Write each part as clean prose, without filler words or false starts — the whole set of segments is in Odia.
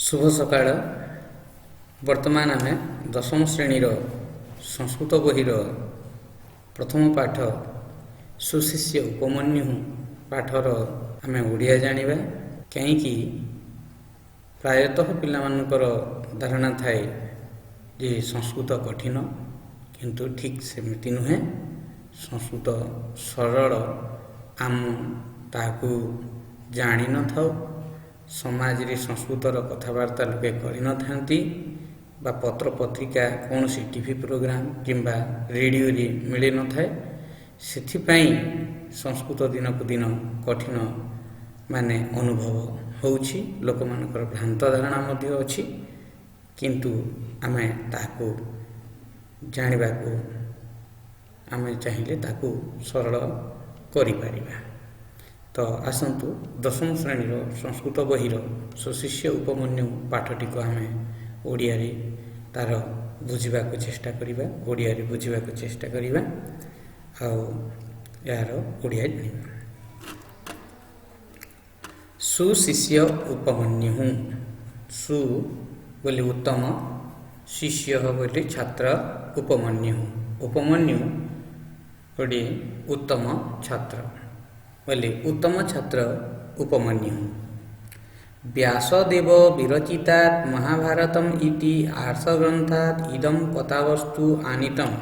ଶୁଭ ସକାଳ। ବର୍ତ୍ତମାନ ଆମେ ଦଶମ ଶ୍ରେଣୀର ସଂସ୍କୃତ ବହିର ପ୍ରଥମ ପାଠ ସୁଶିଷ୍ୟ ଉପମନ୍ୟୁ ପାଠର ଆମେ ଓଡ଼ିଆ ଜାଣିବା। କାହିଁକି ପ୍ରାୟତଃ ପିଲାମାନଙ୍କର ଧାରଣା ଥାଏ ଯେ ସଂସ୍କୃତ କଠିନ, କିନ୍ତୁ ଠିକ୍ ସେମିତି ନୁହେଁ। ସଂସ୍କୃତ ସରଳ, ଆମ ତାହାକୁ ଜାଣିନଥାଉ। ସମାଜରେ ସଂସ୍କୃତର କଥାବାର୍ତ୍ତା ଲୋକେ କରିନଥାନ୍ତି ବା ପତ୍ର ପତ୍ରିକା, କୌଣସି ଟିଭି ପ୍ରୋଗ୍ରାମ କିମ୍ବା ରେଡ଼ିଓରେ ମିଳିନଥାଏ। ସେଥିପାଇଁ ସଂସ୍କୃତ ଦିନକୁ ଦିନ କଠିନ ମାନେ ଅନୁଭବ ହେଉଛି। ଲୋକମାନଙ୍କର ଭ୍ରାନ୍ତ ଧାରଣା ମଧ୍ୟ ଅଛି, କିନ୍ତୁ ଆମେ ତାହାକୁ ଜାଣିବାକୁ ଆମେ ଚାହିଁଲେ ତାକୁ ସରଳ କରିପାରିବା। ତ ଆସନ୍ତୁ, ଦଶମ ଶ୍ରେଣୀର ସଂସ୍କୃତ ବହିର ସୁଶିଷ୍ୟ ଉପମନ୍ୟୁ ପାଠଟିକୁ ଆମେ ଓଡ଼ିଆରେ ତାର ବୁଝିବାକୁ ଚେଷ୍ଟା କରିବା, ଓଡ଼ିଆରେ ବୁଝିବାକୁ ଚେଷ୍ଟା କରିବା ଆଉ ଏହାର ଓଡ଼ିଆ ଜାଣିବା। ସୁଶିଷ୍ୟ ଉପମନ୍ୟୁ। ସୁ ବୋଲି ଉତ୍ତମ, ଶିଷ୍ୟ ବୋଲି ଛାତ୍ର, ଉପମନ୍ୟୁ, ଉପମନ୍ୟୁ ଗୋଟିଏ ଉତ୍ତମ ଛାତ୍ର ବୋଲି ଉତ୍ତମ ଛାତ୍ର ଉପମନ୍ୟୁ। ବ୍ୟାସଦେବ ବିରଚିତାତ୍ ମହାଭାରତମ୍ ଇତି ଆର୍ଷଗ୍ରନ୍ଥାତ୍ ଇଦಂ କଥାବସ୍ତୁ ଆନୀତମ୍।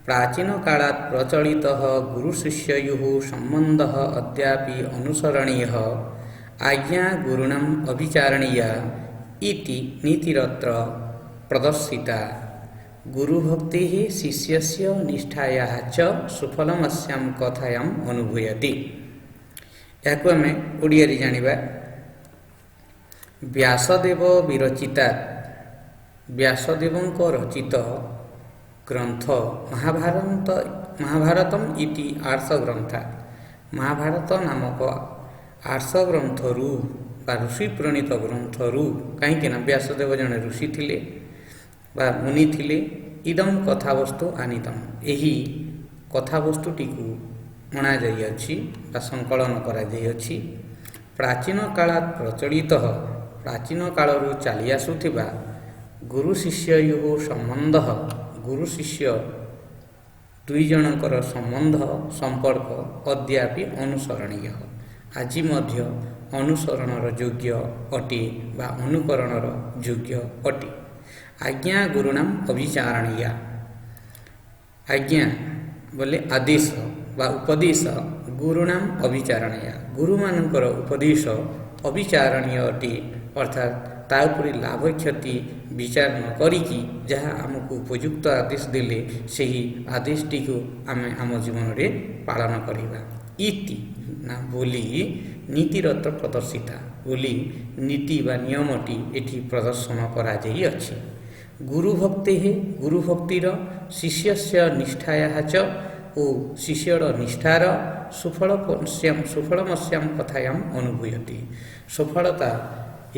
ପ୍ରାଚୀନକାଳାत् ପ୍ରଚଳିତः ଗୁରୁଶିଷ୍ୟयोः ସମ୍ବନ୍ଧः ଅଦ୍ୟାପି ଅନୁସରଣୀୟः। ଆଜ୍ଞା ଗୁରୁଣାम् ଅଭିଚାରଣୀୟା ଇତି ନୀତିରତ୍ର ପ୍ରଦର୍ଶିତା। ଗୁରୁଭକ୍ତିः ଶିଷ୍ୟସ୍ୟ ନିଷ୍ଠାୟାः ଚ ସୁଫଳମସ୍ୟାं କଥାୟାम् ଅନୁଭୂୟତେ। ଏହାକୁ ଆମେ ଓଡ଼ିଆରେ ଜାଣିବା। ବ୍ୟାସଦେବ ବିରଚିତା, ବ୍ୟାସଦେବଙ୍କ ରଚିତ ଗ୍ରନ୍ଥ ମହାଭାରତ, ମହାଭାରତମ ଇତି ଆର୍ଷ ଗ୍ରନ୍ଥା, ମହାଭାରତ ନାମକ ଆର୍ଷ ଗ୍ରନ୍ଥରୁ ବା ଋଷି ପ୍ରଣୀତ ଗ୍ରନ୍ଥରୁ, କାହିଁକି ନା ବ୍ୟାସଦେବ ଜଣେ ଋଷି ଥିଲେ ବା ମୁନି ଥିଲେ। ଇଦಂ କଥାବସ୍ତୁ ଆନିତମ, ଏହି କଥାବସ୍ତୁଟିକୁ ଅଣାଯାଇଅଛି ବା ସଂକଳନ କରାଯାଇଅଛି। ପ୍ରାଚୀନ କାଳାତ୍ ପ୍ରଚଳିତ, ପ୍ରାଚୀନ କାଳରୁ ଚାଲି ଆସୁଥିବା, ଗୁରୁ ଶିଷ୍ୟୟୁ ସମ୍ବନ୍ଧ, ଗୁରୁ ଶିଷ୍ୟ ଦୁଇ ଜଣଙ୍କର ସମ୍ବନ୍ଧ ସମ୍ପର୍କ, ଅଦ୍ୟାପି ଅନୁସରଣୀୟ, ଆଜି ମଧ୍ୟ ଅନୁସରଣର ଯୋଗ୍ୟ ଅଟେ ବା ଅନୁକରଣର ଯୋଗ୍ୟ ଅଟେ। ଆଜ୍ଞା ଗୁରୁଣାମ ଅଭିଚାରଣୀୟା, ଆଜ୍ଞା ବୋଲେ ଆଦେଶ ବା ଉପଦେଶ, ଗୁରୁଣାମ ଅଭିଚାରଣୀୟା, ଗୁରୁମାନଙ୍କର ଉପଦେଶ ଅବିଚାରଣୀୟ ଅଟେ, ଅର୍ଥାତ୍ ତା ଉପରେ ଲାଭ କ୍ଷତି ବିଚାର ନ କରିକି ଯାହା ଆମକୁ ଉପଯୁକ୍ତ ଆଦେଶ ଦେଲେ ସେହି ଆଦେଶଟିକୁ ଆମେ ଆମ ଜୀବନରେ ପାଳନ କରିବା। ଇତି ନା ବୋଲି, ନୀତିରତ ପ୍ରଦର୍ଶିତା ବୋଲି ନୀତି ବା ନିୟମଟି ଏଠି ପ୍ରଦର୍ଶନ କରାଯାଇଅଛି। ଗୁରୁଭକ୍ତି, ଗୁରୁଭକ୍ତିର, ଶିଷ୍ୟସ୍ୟ ନିଷ୍ଠାୟା ଚ, ଓ ଶିଷ୍ୟର ନିଷ୍ଠାର, ସୁଫଳ ସୁଫଳମସ୍ୟାମ କଥାୟାମ ଅନୁଭୂୟତି, ସଫଳତା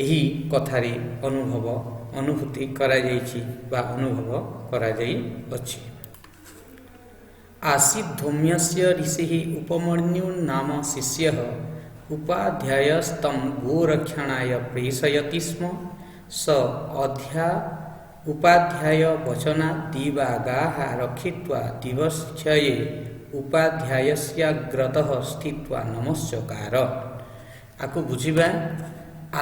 ଏହି କଥାରେ ଅନୁଭବ ଅନୁଭୂତି କରାଯାଇଛି ବା ଅନୁଭବ କରାଯାଇଅଛି। ଆसीत् ଧୌମ୍ୟସ୍ୟ ଋଷିः ଉପମନ୍ୟୁ ନାମ ଶିଷ୍ୟः। ଉପାଧ୍ୟାୟସ୍तं ଗୋରକ୍ଷଣାୟ ପ୍ରେଷୟତି ସ୍ମ। ସ ଅଧ୍ୟା ଉପାଧ୍ୟାୟ ବଚନାत् ଦିବା ଗାः ରକ୍ଷିତ୍वा ଦିବସକ୍ଷये ଉପାଧ୍ୟାୟସ୍ୟାଗ୍ରତः ସ୍ଥିତ୍वा ନମସ୍ଚକାର। ଆକୁ ବୁଝିବା।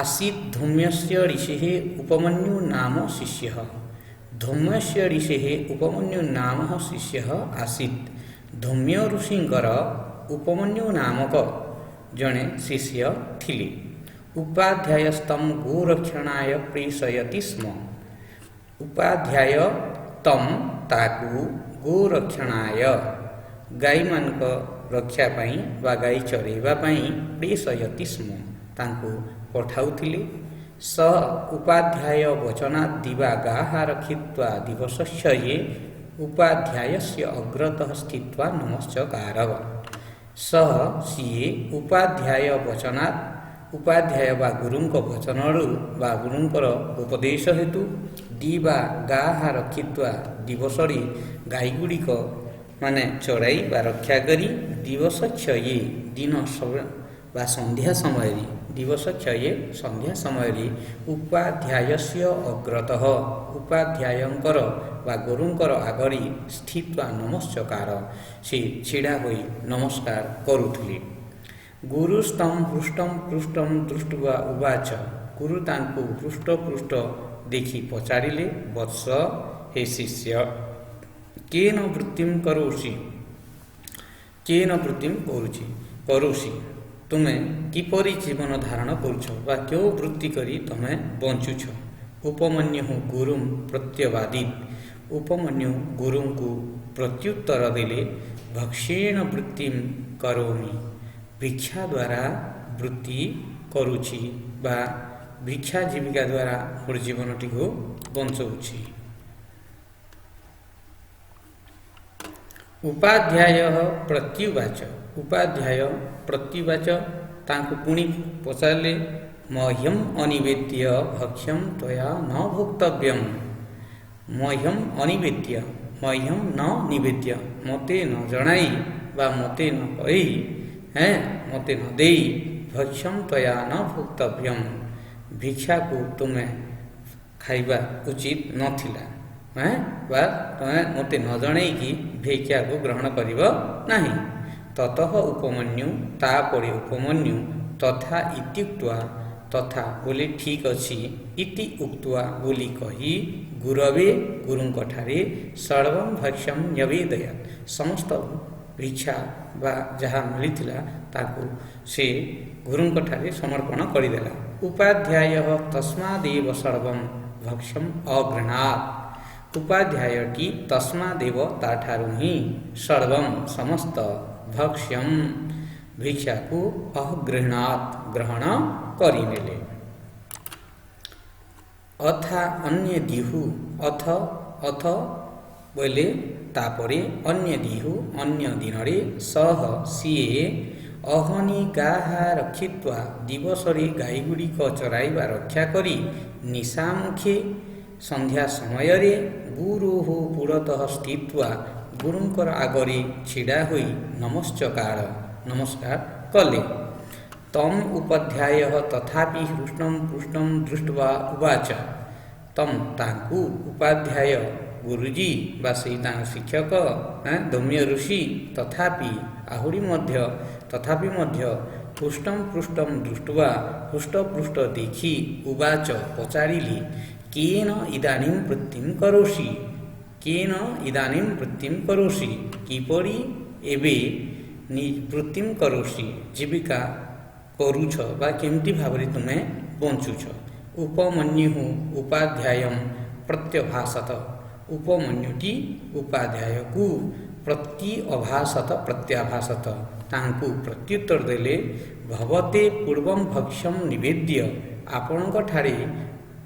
ଆसीत् ଧୌମ୍ୟସ୍ୟ ଋଷିः ଉପମନ୍ୟୁ ନାମ ଶିଷ୍ୟः। ଧୌମ୍ୟସ୍ୟ ଋଷିः ଉପମନ୍ୟୁ ନାମ ଶିଷ୍ୟः ଆसीत्, ଧୌମ୍ୟ ଋଷିଙ୍କର ଉପମନ୍ୟୁ ନାମକ ଜଣେ ଶିଷ୍ୟ ଥିଲେ। ଉପାଧ୍ୟାୟସ୍ତମ ଗୋରକ୍ଷଣାୟ ପ୍ରେଷୟତି ସ୍ମ, ଉପାଧ୍ୟାୟ ତମ୍ ତାକୁ, ଗୋରକ୍ଷଣାୟ ଗାଈମାନଙ୍କ ରକ୍ଷା ପାଇଁ ବା ଗାଈ ଚରେଇବା ପାଇଁ, ପ୍ରେଷୟତି ସ୍ମ ତାଙ୍କୁ ପଠାଉଥିଲେ। ସ ଉପାଧ୍ୟାୟ ବଚନାत् ଦିବା ଗାः ରକ୍ଷିତ୍वा ଦିବସକ୍ଷये ଉପାଧ୍ୟାୟସ୍ୟ ଅଗ୍ରତଃ ସ୍ଥିତ୍वा ନମଶ୍ଚକାର। ସହ ସିଏ, ଉପାଧ୍ୟାୟ ବଚନାତ୍, ଉପାଧ୍ୟାୟ ବା ଗୁରୁଙ୍କ ବଚନରୁ ବା ଗୁରୁଙ୍କର ଉପଦେଶ ହେତୁ, ଦିବା ଗାହା ରଖିତ୍ୱା ଦିବସରେ ଗାଈଗୁଡ଼ିକ ମାନେ ଚରାଇ ବା ରକ୍ଷା କରି, ଦିବସ କ୍ଷୟେ ଦିନ ବା ସନ୍ଧ୍ୟା ସମୟରେ, ଦିବସ କ୍ଷୟେ ସନ୍ଧ୍ୟା ସମୟରେ, ଉପାଧ୍ୟାୟସ୍ୟ ଅଗ୍ରତଃ ଉପାଧ୍ୟାୟଙ୍କର ବା ଗୁରୁଙ୍କର ଆଗରେ, ସ୍ଥିତ୍ୱା ନମସ୍ଚକାର ସେ ଛିଡ଼ା ହୋଇ ନମସ୍କାର କରୁଥିଲେ। ଗୁରୁସ୍ତମ ହୃଷ୍ଟମ ପୃଷ୍ଟମ ଦୃଷ୍ଟ୍ୱା ଉବାଚ ଗୁରୁ ତାଙ୍କୁ ହୃଷ୍ଟପୃଷ୍ଟ ଦେଖି ପଚାରିଲେ, ବତ୍ସ ହେ ଶିଷ୍ୟ, କେନ ବୃତ୍ତିಂ କରୋଷି, କେନ ବୃତ୍ତିಂ କରୁଛି କରୁସି, ତୁମେ କିପରି ଜୀବନ ଧାରଣ କରୁଛ ବା କେଉଁ ବୃତ୍ତି କରି ତୁମେ ବଞ୍ଚୁଛ? ଉପମନ୍ୟୁ ଗୁରୁಂ ପ୍ରତ୍ୟବାଦୀ ଉପମନ୍ୟୁ ଗୁରୁଙ୍କୁ ପ୍ରତ୍ୟୁତ୍ତର ଦେଲେ, ଭକ୍ଷେଣ ବୃତ୍ତିಂ କରୋମି ଭିକ୍ଷା ଦ୍ୱାରା ବୃତ୍ତି କରୁଛି ବା ଭିକ୍ଷା ଜୀବିକା ଦ୍ୱାରା ମୋର ଜୀବନଟିକୁ ବଞ୍ଚଉଛି। ଉପାଧ୍ୟାୟ ପ୍ରତ୍ୟୁବାଚ ଉପାଧ୍ୟାୟ ପ୍ରତ୍ୟୁବାଚ ତାଙ୍କୁ ପୁଣି ପଚାରିଲେ, ମହ୍ୟମ ଅନିବେଦ୍ୟ ଭକ୍ଷ୍ୟମ ତ୍ୱୟା ନ ଭୋକ୍ତବ୍ୟମ। ମହ୍ୟମ ଅନିବେଦ୍ୟ, ମହ୍ୟମ ନ ନିବେଦ୍ୟ, ମୋତେ ନ ଜଣାଇ ବା ମୋତେ ନ କହି, ମୋତେ ନ ଦେଇ, ଭକ୍ଷ୍ୟମ ତ୍ୱୟା ନ ଭୋକ୍ତବ୍ୟମ ଭିକ୍ଷାକୁ ତୁମେ ଖାଇବା ଉଚିତ ନଥିଲା, ବା ତୁମେ ମୋତେ ନ ଜଣେଇକି ଭିକ୍ଷାକୁ ଗ୍ରହଣ କରିବ ନାହିଁ। ତତଃ ଉପମନ୍ୟୁ ତାପରେ ଉପମନ୍ୟୁ, ତଥା ଇତ୍ୟୁକ୍ତ୍ୱା ତଥା ବୋଲି ଠିକ୍ ଅଛି, ଇତି ଉକ୍ତ୍ୱା ବୋଲି କହି, ଗୁରବେ ଗୁରୁଙ୍କଠାରେ, ସର୍ବଂ ଭକ୍ଷ୍ୟମ ନ୍ୟବେଦୟତ୍ ସମସ୍ତ ଭିକ୍ଷା ବା ଯାହା ମିଳିଥିଲା ତାକୁ ସେ ଗୁରୁଙ୍କଠାରେ ସମର୍ପଣ କରିଦେଲା। ଉପାଧ୍ୟାୟ ତସ୍ମାଦେବ ସର୍ବଂ ଭକ୍ଷ୍ୟମ ଅଗୃହ୍ଣାତ୍ ଉପାଧ୍ୟାୟଟି ତସ୍ମାଦେବ ତାଠାରୁ ହିଁ, ସର୍ବಂ ସମସ୍ତ, ଭକ୍ଷ୍ୟମ ଭିକ୍ଷାକୁ, ଅଗୃହ୍ଣାତ୍ ଗ୍ରହଣ କରିନେଲେ। ଅଥା ଅନ୍ୟ ଦିହୁ ଅଥ ଅଥ ବୋଇଲେ ତାପରେ, ଅନ୍ୟ ଦିହୁ ଅନ୍ୟ ଦିନରେ, ସହ ସିଏ, ଅହନି ଗାହା ରକ୍ଷିତ୍ୱା ଦିବସରେ ଗାଈଗୁଡ଼ିକ ଚରାଇବା ରକ୍ଷା କରି, ନିଶାମୁଖେ ସନ୍ଧ୍ୟା ସମୟରେ, ଗୁରୁଃ ପୁରତଃ ସ୍ଥିତ୍ୱା ଗୁରୁଙ୍କର ଆଗରେ ଛିଡ଼ା ହୋଇ, ନମସ୍ଚକାର ନମସ୍କାର କଲେ। ତମ୍ ଉପାଧ୍ୟାୟ ତଥାପି ହୃଷ୍ଟಂ ପୃଷ୍ଟಂ ଦୃଷ୍ଟ୍ୱା ଉବାଚ ତମ୍ ତାଙ୍କୁ, ଉପାଧ୍ୟାୟ ଗୁରୁଜୀ ବା ସେଇ ତାଙ୍କ ଶିକ୍ଷକ ଧୌମ୍ୟ ଋଷି, ତଥାପି ଆହୁରି ମଧ୍ୟ, ତଥାପି ମଧ୍ୟ, ହୃଷ୍ଟಂ ପୃଷ୍ଟಂ ଦୃଷ୍ଟ୍ୱା ହୃଷ୍ଟପୃଷ୍ଟ ଦେଖି, ଉବାଚ ପଚାରିଲି, କେନ ଇଦାନୀଂ ବୃତ୍ତିಂ କରୋଷି, କେନ ଇଦାନୀଂ ବୃତ୍ତିಂ କରୋଷି କିପରି ଏବେ ବୃତ୍ତିಂ କରୋଷି ଜୀବିକା କରୁଛ ବା କେମିତି ଭାବରେ ତୁମେ ବଞ୍ଚୁଛ? ଉପମନ୍ୟୁ ଉପାଧ୍ୟାୟಂ ପ୍ରତ୍ୟଭାସତ ଉପମନ୍ୟୁଟି ଉପାଧ୍ୟାୟକୁ ପ୍ରତି ଅଭାସତ ପ୍ରତ୍ୟାଭାସତ ତାଙ୍କୁ ପ୍ରତ୍ୟୁତ୍ତର ଦେଲେ, ଭବତେ ପୂର୍ବಂ ଭକ୍ଷ୍ୟମ ନିବେଦ୍ୟ ଆପଣଙ୍କଠାରେ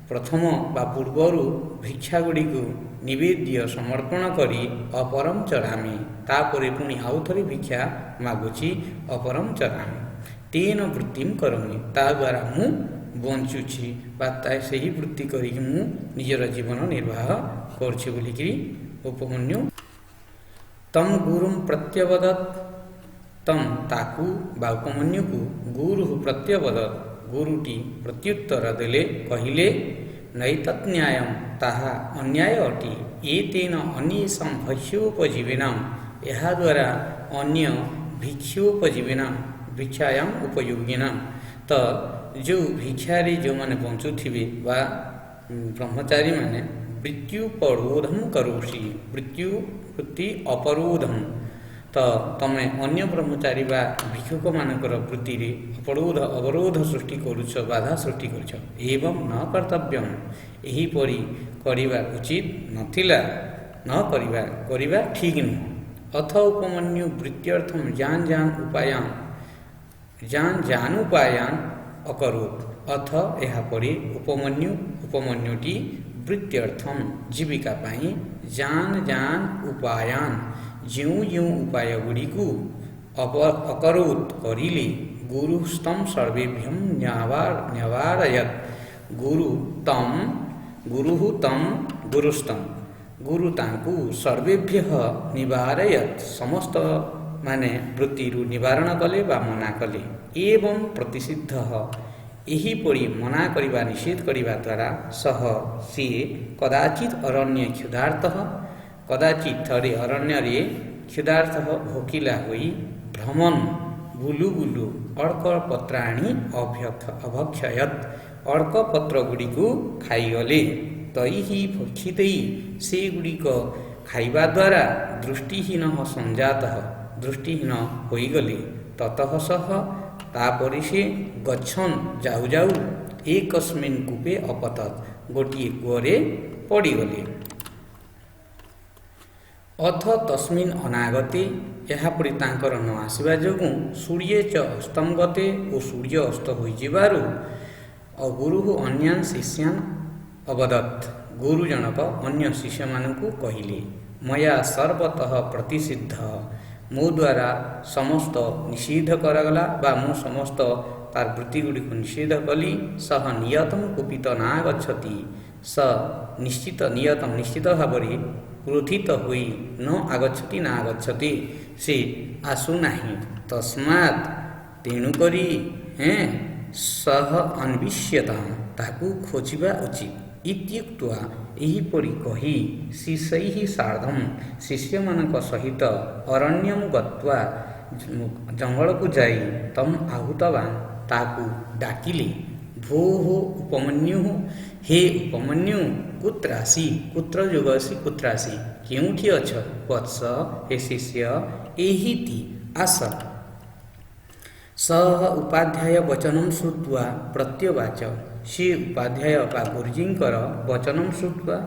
ପ୍ରଥମ ବା ପୂର୍ବରୁ ଭିକ୍ଷାଗୁଡ଼ିକୁ ନିବେଦ୍ୟ ସମର୍ପଣ କରି, ଅପରମ ଚରାମି ତାପରେ ପୁଣି ଆଉଥରେ ଭିକ୍ଷା ମାଗୁଛି, ଅପରମ ଚରାମି ତେନ ବୃତ୍ତିମ କରୋମି ତା ଦ୍ୱାରା ମୁଁ ବଞ୍ଚୁଛି ବା ସେହି ବୃତ୍ତି କରିକି ମୁଁ ନିଜର ଜୀବନ ନିର୍ବାହ କରୁଛି ବୋଲିକିରି ଉପମନ୍ୟୁ। ତମ୍ ଗୁରୁಂ ପ୍ରତ୍ୟବଦତ୍ ତମ୍ ତାକୁ ବା ଉପମନ୍ୟୁକୁ, ଗୁରୁ ପ୍ରତ୍ୟବଦତ୍ ଗୁରୁଟି ପ୍ରତ୍ୟୁତ୍ତର ଦେଲେ, କହିଲେ, ନୈତତ୍ ନ୍ୟାୟମ୍ ତାହା ଅନ୍ୟାୟ ଅଟେ, ଏତେନ ଅନ୍ୟେଷାଂ ଭକ୍ଷ୍ୟୋପଜୀବିନାಂ ଏହାଦ୍ୱାରା ଅନ୍ୟ ଭିକ୍ଷୋପଜୀବିନାಂ ଭିକ୍ଷାୟାମ ଉପଯୋଗିନାಂ ତ ଯେଉଁ ଭିକ୍ଷାରେ ଯେଉଁମାନେ ବଞ୍ଚୁଥିବେ ବା ବ୍ରହ୍ମଚାରୀମାନେ, ମୃତ୍ୟୁପରୋଧം କରୋଷି ମୃତ୍ୟୁ ବୃତ୍ତି ଅପରୋଧം ତ ତମେ ଅନ୍ୟ ବ୍ରହ୍ମଚାରୀ ବା ଭିକ୍ଷୁକମାନଙ୍କର ବୃତ୍ତିରେ ଅପରୋଧ ଅବରୋଧ ସୃଷ୍ଟି କରୁଛ, ବାଧା ସୃଷ୍ଟି କରୁଛ। ଏବଂ ନ କର୍ତ୍ତବ୍ୟମ ଏହିପରି କରିବା ଉଚିତ ନଥିଲା, ନ କରିବା କରିବା ଠିକ୍ ନୁହଁ। ଅଥ ଉପମନ୍ୟୁ ବୃତ୍ତ୍ୟର୍ଥମ ଯାନ୍ ଯାନ୍ ଉପାୟାନ ଯାନ୍ ଜାନୁପାୟାନ ଅକରୋତ ଅଥ ଏହାପରେ ଉପମନ୍ୟୁ ଉପମନ୍ୟୁଟି ବୃତ୍ତ୍ୟର୍ଥମ ଜୀବିକା ପାଇଁ, ଯାନ୍ ଯାନ୍ ଉପାୟାନ ଯେଉଁ ଯେଉଁ ଉପାୟ ଗୁଡ଼ିକୁ, ଅକରୋତ କରିଲେ, ଗୁରୁସ୍ତମ ସର୍ବେଭ୍ୟಂ ନ୍ୟବାରୟତ୍ ଗୁରୁ ତମ୍ ଗୁରୁଃ ତମ୍ ଗୁରୁସ୍ତମ ଗୁରୁ ତାଙ୍କୁ, ସର୍ବେଭ୍ୟ ନିବାରୟତ୍ ସମସ୍ତ ମାନେ ବୃତ୍ତିରୁ ନିବାରଣ କଲେ ବା ମନା କଲେ। ଏବଂ ପ୍ରତିଷିଦ୍ଧ ଏହିପରି ମନା କରିବା, ନିଷେଧ କରିବା ଦ୍ୱାରା ସହ ସିଏ କଦାଚିତ ଅରଣ୍ୟ କ୍ଷୁଧାର୍ତ୍ତଃ, କଦାଚିତ ଥରେ ଅରଣ୍ୟରେ କ୍ଷୁଧାର୍ତ୍ତଃ ଭୋକିଲା ହୋଇ ଭ୍ରମଣ ବୁଲୁ ବୁଲୁ ଅର୍କ ପତ୍ରାଣି ଅଭକ୍ଷୟତ୍, ଅର୍କ ପତ୍ର ଗୁଡ଼ିକୁ ଖାଇଗଲେ। ତୈହି ଭକ୍ଷିତୈ, ସେଗୁଡ଼ିକ ଖାଇବା ଦ୍ୱାରା ଦୃଷ୍ଟିହୀନ ସଞ୍ଜାତଃ, ଦୃଷ୍ଟିହୀନ ହୋଇଗଲେ। ତତଃ ସହ, ତାପରେ ସେ ଗଚ୍ଛନ୍ ଯାଉ ଯାଉ ଏକସ୍ମିନ୍ କୂପେ ଅପତତ୍, ଗୋଟିଏ କୂଅରେ ପଡ଼ିଗଲେ। ଅଥ ତସ୍ମିନ୍ ଅନାଗତେ, ଏହାପରେ ତାଙ୍କର ନ ଆସିବା ଯୋଗୁଁ ସୂର୍ଯ୍ୟ ଚ ଅସ୍ତମ ଗତେ, ଓ ସୂର୍ଯ୍ୟ ଅସ୍ତ ହୋଇଯିବାରୁ ଅଗୁରୁ ଅନ୍ୟାନ୍ ଶିଷ୍ୟାନ୍ ଅବଦତ୍, ଗୁରୁ ଜଣକ ଅନ୍ୟ ଶିଷ୍ୟମାନଙ୍କୁ କହିଲେ, ମୟା ସର୍ବତଃ ପ୍ରତିଷିଦ୍ଧ, ମୋ ଦ୍ୱାରା ସମସ୍ତ ନିଷିଦ୍ଧ କରାଗଲା ବା ମୁଁ ସମସ୍ତ ତାର ବୃତ୍ତି ଗୁଡ଼ିକୁ ନିଷେଧ କଲି। ସହ ନିୟତମ କୁପିତ ନାଗଚ୍ଛତି, ସ ନିଶ୍ଚିତ, ନିୟତମ ନିଶ୍ଚିତ ଭାବରେ, କ୍ରୋଧିତ ହୋଇ, ନ ଆଗଚ୍ଛତି ନା ଆଗଚ୍ଛତି, ସେ ଆସୁନାହିଁ। ତସ୍ମାତ୍ ତେଣୁକରି ହେଁ ସହ ଅନ୍ବିଷ୍ୟତାମ, ତାକୁ ଖୋଜିବା ଉଚିତ। ଇତ୍ୟୁକ୍ତ୍ୱା ଏହିପରି କହି ଶିଷ୍ୟୈଃ ସାର୍ଧಂ, ଶିଷ୍ୟମାନଙ୍କ ସହିତ ଅରଣ୍ୟମ ଗତ୍ୱା, ଜଙ୍ଗଲକୁ ଯାଇ ତମ୍ ଆହୁତବାନ, ତାକୁ ଡାକିଲେ। ଭୋଃ ଉପମନ୍ୟୁଃ, ହେ ଉପମନ୍ୟୁ, କୁତ୍ରାସି, କୁତ୍ର ଯୋଗସି କୁତ୍ରାସି, କେଉଁଠି ଅଛ? ବତ୍ସ, ହେ ଶିଷ୍ୟ, ଏହିତି ଆସ। ସହ ଉପାଧ୍ୟାୟ ବଚନಂ ଶ୍ରୁତ୍ୱା ପ୍ରତ୍ୟବାଚ, ସେ ଉପାଧ୍ୟାୟ ବା ଗୁରୁଜୀଙ୍କର ବଚନಂ ଶ୍ରୁତ୍ୱା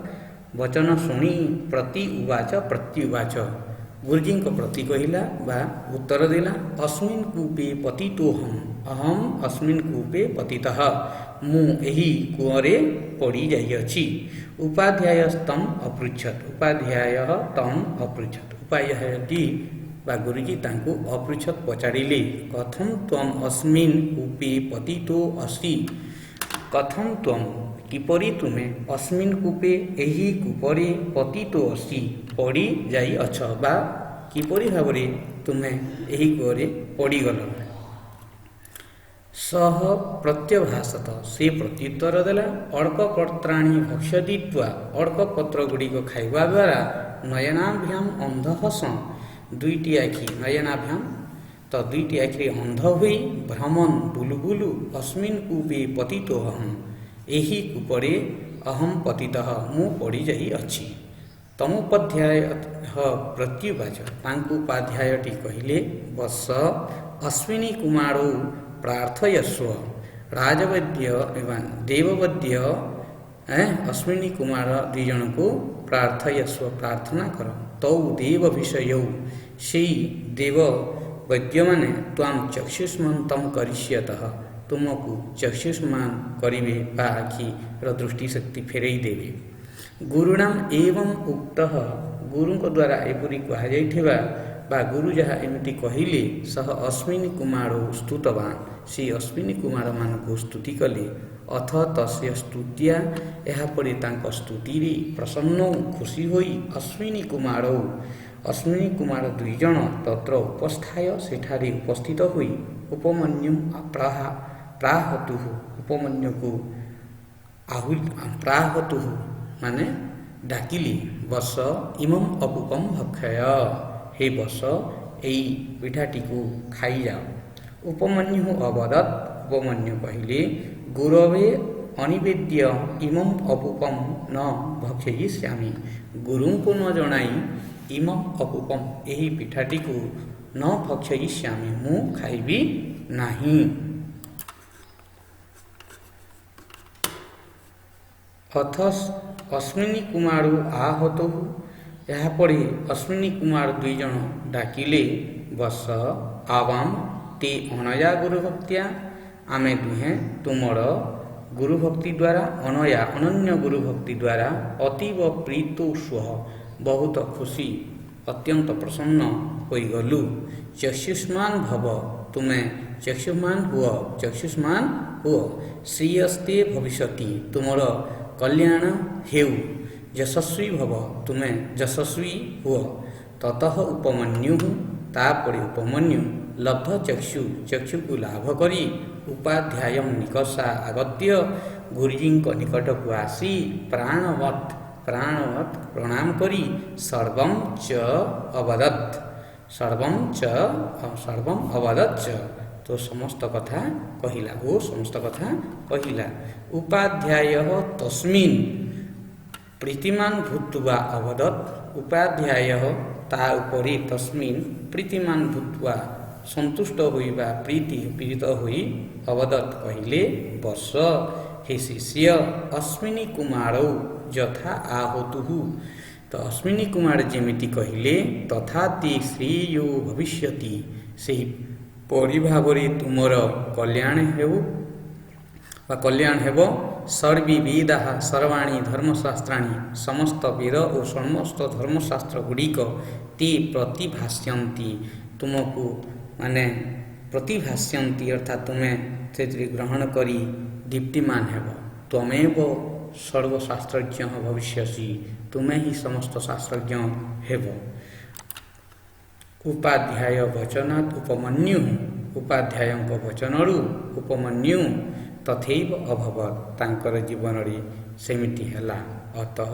ବଚନ ଶୁଣି ପ୍ରତି ଉବାଚ ପ୍ରତ୍ୟୁବାଚ, ଗୁରୁଜୀଙ୍କ ପ୍ରତି କହିଲା ବା ଉତ୍ତର ଦେଲା। ଅସ୍ମିନ୍ କୂପେ ପତିତୋହମ୍, ଅହମ୍ ଅସ୍ମିନ୍ କୂପେ ପତିତଃ, ମୁଁ ଏହି କୂଅରେ ପଡ଼ିଯାଇଅଛି। ଉପାଧ୍ୟାୟ ତମ୍ ଅପୃଚ୍ଛତ୍, ଉପାଧ୍ୟାୟ ତମ୍ ଅପୃଚ୍ଛତ୍, ଉପାଧ୍ୟାୟଟି ବା ଗୁରୁଜୀ ତାଙ୍କୁ ଅପୃଚ୍ଛତ୍ ପଚାରିଲେ। କଥମ୍ ତ୍ୱମ୍ ଅସ୍ମିନ୍ କୂପେ ପତିତୋ ଅସି, କଥମ୍ ତ୍ୱମ୍ କିପରି ତୁମେ, ଅସ୍ମିନ୍ କୂପେ ଏହି କୂପରେ, ପତିତୋ ଅସି ପଡ଼ି ଯାଇଅଛ ବା କିପରି ଭାବରେ ତୁମେ ଏହି କୂଅରେ ପଡ଼ିଗଲ? ସହ ପ୍ରତ୍ୟଭାସତ, ସେ ପ୍ରତ୍ୟୁତ୍ତର ଦେଲା, ଅର୍କପତ୍ରାଣୀ ଭକ୍ଷ୍ୟଦିତ୍ୱା, ଅର୍କପତ୍ର ଗୁଡ଼ିକ ଖାଇବା ଦ୍ୱାରା ନୟନାଭ୍ୟାମ ଅନ୍ଧଃ ସଁ, ଦୁଇଟି ଆଖି, ନୟନାଭ୍ୟାମ ତ ଦୁଇଟି ଆଖିରେ ଅନ୍ଧ ହୋଇ ଭ୍ରମଣ ବୁଲୁ ବୁଲୁ ଅସ୍ମିନ୍ କୂପେ ପତିତୋହମ୍, ଏହି କୂପରେ ଅହମ୍ ପତିତଃ ମୁଁ ପଡ଼ିଯାଇଅଛି। ତମୁପାଧ୍ୟାୟ ପ୍ରତ୍ୟୁବାଚ, ତାଙ୍କୁ ଉପାଧ୍ୟାୟଟି କହିଲେ, ବତ୍ସ ଅଶ୍ୱିନୀ କୁମାରୌ ପ୍ରାର୍ଥୟସ୍ୱ, ରାଜବୈଦ୍ୟ ଏବଂ ଦେବବୈଦ୍ୟ ଅଶ୍ୱିନୀ କୁମାର ଦୁଇ ଜଣଙ୍କୁ ପ୍ରାର୍ଥୟସ୍ୱ ପ୍ରାର୍ଥନା କର। ତୌ ଦେବ ବିଷୟୌ, ସେଇ ଦେବ ବୈଦ୍ୟମାନେ ତ୍ୱାಂ ଚକ୍ଷୁଷ୍ମନ୍ତಂ କରିଷ୍ୟତଃ, ତୁମକୁ ଚକ୍ଷୁଷ୍ମାନ କରିବେ ବା ଆଖିର ଦୃଷ୍ଟିଶକ୍ତି ଫେରାଇ ଦେବେ। ଗୁରୁଣାମ ଏବଂ ଉକ୍ତଃ, ଗୁରୁଙ୍କ ଦ୍ୱାରା ଏପରି କୁହାଯାଇଥିବା ବା ଗୁରୁ ଯାହା ଏମିତି କହିଲେ, ସହ ଅଶ୍ୱିନୀ କୁମାର ସ୍ତୁତବାନ, ସେ ଅଶ୍ୱିନୀ କୁମାରମାନଙ୍କୁ ସ୍ତୁତି କଲେ। ଅଥ ତସ୍ୟ ସ୍ତୁତ୍ୟା, ଏହାପରେ ତାଙ୍କ ସ୍ତୁତିରେ ପ୍ରସନ୍ନ ଖୁସି ହୋଇ ଅଶ୍ୱିନୀ କୁମାର ଅଶ୍ୱିନୀ କୁମାର ଦୁଇ ଜଣ ତତ୍ର ଉପସ୍ଥାୟ ସେଠାରେ ଉପସ୍ଥିତ ହୋଇ ଉପମନ୍ୟୁ ପ୍ରାହତୁଃ, ଉପମନ୍ୟୁକୁ ଆହୁ ପ୍ରାହତୁଃ ମାନେ ଡାକିଲି। ବସ ଇମମ୍ ଅପୁପମ ଭକ୍ଷୟ, ହେ ବସ ଏଇ ପିଠାଟିକୁ ଖାଇଯାଅ। ଉପମନ୍ୟୁ ଅବଦତ୍, ଉପମନ୍ୟୁ କହିଲେ, ଗୁରବେ ଅନିବେଦ୍ୟ ଇମମ୍ ଅପୁପମ ନ ଭକ୍ଷୟିଷ୍ୟାମି, ଗୁରୁଙ୍କୁ ନ ଜଣାଇ ଇମମ୍ ଅପୁପମ ଏହି ପିଠାଟିକୁ ନ ଭକ୍ଷୟିଷ୍ୟାମି ମୁଁ ଖାଇବି ନାହିଁ। ଅଥ ଅଶ୍ୱିନୀ କୁମାର ଆହତହୁ, ଏହାପରେ ଅଶ୍ୱିନୀ କୁମାର ଦୁଇ ଜଣ ଡାକିଲେ, ବସ ଆବାମ ତେ ଅନୟା ଗୁରୁଭକ୍ତିଆ, ଆମେ ଦୁହେଁ ତୁମର ଗୁରୁଭକ୍ତି ଦ୍ୱାରା, ଅନୟା ଅନନ୍ୟ ଗୁରୁଭକ୍ତି ଦ୍ୱାରା ଅତୀବ ପ୍ରୀତୋ ସ୍ୱ ବହୁତ ଖୁସି ଅତ୍ୟନ୍ତ ପ୍ରସନ୍ନ ହୋଇଗଲୁ। ଚକ୍ଷୁଷ୍ମାନ ଭବ, ତୁମେ ଚକ୍ଷୁଷ୍ମାନ ହୁଅ, ଚକ୍ଷୁଷ୍ମାନ ହୁଅ। ଶ୍ରୀୟସ୍ତେ ଭବିଷ୍ୟତି, ତୁମର କଲ୍ୟାଣ ହେଉ। ଯଶସ୍ୱୀ ଭବ, ତୁମେ ଯଶସ୍ୱୀ ହୁଅ। ତତଃ ଉପମନ୍ୟୁ, ତାପରେ ଉପମନ୍ୟୁ ଲବ୍ଧ ଚକ୍ଷୁ, ଚକ୍ଷୁକୁ ଲାଭ କରି ଉପାଧ୍ୟାୟಂ ନିକଷା ଆଗତ୍ୟ ଗୁରୁଜୀଙ୍କ ନିକଟକୁ ଆସି ପ୍ରାଣବତ୍ ପ୍ରାଣବତ୍ ପ୍ରଣାମ କରି ସର୍ବಂ ଚ ଅବଦତ୍, ସର୍ବಂ ଚ ସର୍ବಂ ଅବଦତ୍ ଚ, ତ ସମସ୍ତ କଥା କହିଲା ଓ ସମସ୍ତ କଥା କହିଲା। ଉପାଧ୍ୟାୟ ତସ୍ମିନ୍ ପ୍ରୀତିମାନ ଭୂତ୍ୱା ଅବଦତ୍, ଉପାଧ୍ୟାୟ ତା ଉପରେ ତସ୍ମିନ୍ ପ୍ରୀତିମାନ ଭୂତ୍ୱା ସନ୍ତୁଷ୍ଟ ହୋଇ ବା ପ୍ରୀତି ପୀଡ଼ିତ ହୋଇ ଅବଦତ୍ କହିଲେ, ବର୍ଷ ହେ ଶିଷ୍ୟ, ଅଶ୍ବିନୀ କୁମାରୌ ଯଥା ଆହୋତୁହୁ, ତ ଅଶ୍ବିନୀ କୁମାର ଯେମିତି କହିଲେ, ତଥାତି ଶ୍ରୀୟୋ ଭବିଷ୍ୟତି, ସେହି ପରି ଭାବରେ ତୁମର କଲ୍ୟାଣ ହେଉ ବା କଲ୍ୟାଣ ହେବ। ସର୍ବୀ ବେଦାଃ ସର୍ବାଣୀ ଧର୍ମଶାସ୍ତ୍ରାଣୀ, ସମସ୍ତ ବେଦ ଓ ସମସ୍ତ ଧର୍ମଶାସ୍ତ୍ର ଗୁଡ଼ିକ ତେ ପ୍ରତିଭାସ୍ୟନ୍ତି, ତୁମକୁ ମାନେ ପ୍ରତିଭାସ୍ୟନ୍ତି ଅର୍ଥାତ୍ ତୁମେ ସେଥିରେ ଗ୍ରହଣ କରି ଦୀପ୍ତିମାନ ହେବ। ତ୍ୱମେବ ସର୍ବଶାସ୍ତ୍ରଜ୍ଞ ଭବିଷ୍ୟସି, ତୁମେ ହିଁ ସମସ୍ତ ଶାସ୍ତ୍ରଜ୍ଞ ହେବ। ଉପାଧ୍ୟାୟ ବଚନାତ୍ ଉପମନ୍ୟୁ, ଉପାଧ୍ୟାୟଙ୍କ ବଚନରୁ ଉପମନ୍ୟୁ ତଥୈବ ଅଭବତ୍, ତାଙ୍କର ଜୀବନରେ ସେମିତି ହେଲା। ଅତଃ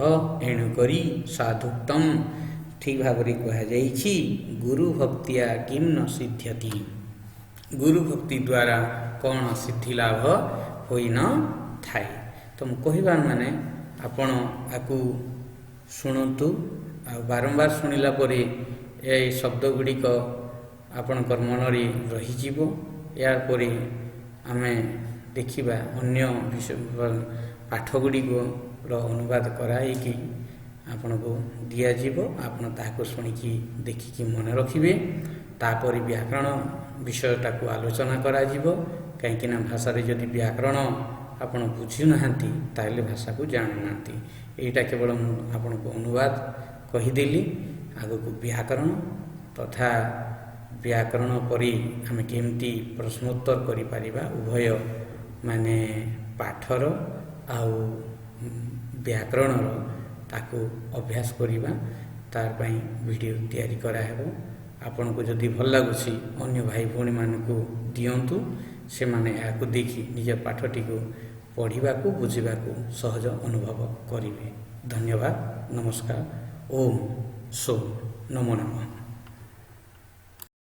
ଏଣୁକରି ସାଧୁକ୍ତମ୍ ଠିକ୍ ଭାବରେ କୁହାଯାଇଛି, ଗୁରୁ ଭକ୍ତିଆ କିମ୍ ନ ସିଦ୍ଧ୍ୟତି, ଗୁରୁ ଭକ୍ତି ଦ୍ୱାରା କ'ଣ ସିଦ୍ଧି ଲାଭ ହୋଇନଥାଏ। ତ ମୁଁ କହିବାର ମାନେ ଆପଣ ଆକୁ ଶୁଣନ୍ତୁ, ଆଉ ବାରମ୍ବାର ଶୁଣିଲା ପରେ ଏ ଶବ୍ଦ ଗୁଡ଼ିକ ଆପଣଙ୍କର ମନରେ ରହିଯିବ। ଏହାପରେ ଆମେ ଦେଖିବା ଅନ୍ୟ ବିଷୟ ପାଠ ଗୁଡ଼ିକର ଅନୁବାଦ କରାହେଇକି ଆପଣଙ୍କୁ ଦିଆଯିବ, ଆପଣ ତାହାକୁ ଶୁଣିକି ଦେଖିକି ମନେ ରଖିବେ। ତାପରେ ବ୍ୟାକରଣ ବିଷୟଟାକୁ ଆଲୋଚନା କରାଯିବ, କାହିଁକିନା ଭାଷାରେ ଯଦି ବ୍ୟାକରଣ ଆପଣ ବୁଝୁନାହାନ୍ତି ତାହେଲେ ଭାଷାକୁ ଜାଣୁନାହାନ୍ତି। ଏଇଟା କେବଳ ମୁଁ ଆପଣଙ୍କୁ ଅନୁବାଦ କହିଦେଲି। ଆଗକୁ ବ୍ୟାକରଣ ତଥା ବ୍ୟାକରଣ ପରି ଆମେ କେମିତି ପ୍ରଶ୍ନୋତ୍ତର କରିପାରିବା, ଉଭୟ ମାନେ ପାଠର ଆଉ ବ୍ୟାକରଣର ତାକୁ ଅଭ୍ୟାସ କରିବା, ତାର ପାଇଁ ଭିଡ଼ିଓ ତିଆରି କରାହେବ। ଆପଣଙ୍କୁ ଯଦି ଭଲ ଲାଗୁଛି ଅନ୍ୟ ଭାଇ ଭଉଣୀମାନଙ୍କୁ ଦିଅନ୍ତୁ, ସେମାନେ ଏହାକୁ ଦେଖି ନିଜ ପାଠଟିକୁ ପଢ଼ିବାକୁ ବୁଝିବାକୁ ସହଜ ଅନୁଭବ କରିବେ। ଧନ୍ୟବାଦ, ନମସ୍କାର, ଓମ୍ ସୋ ନମୋ ନମଃ।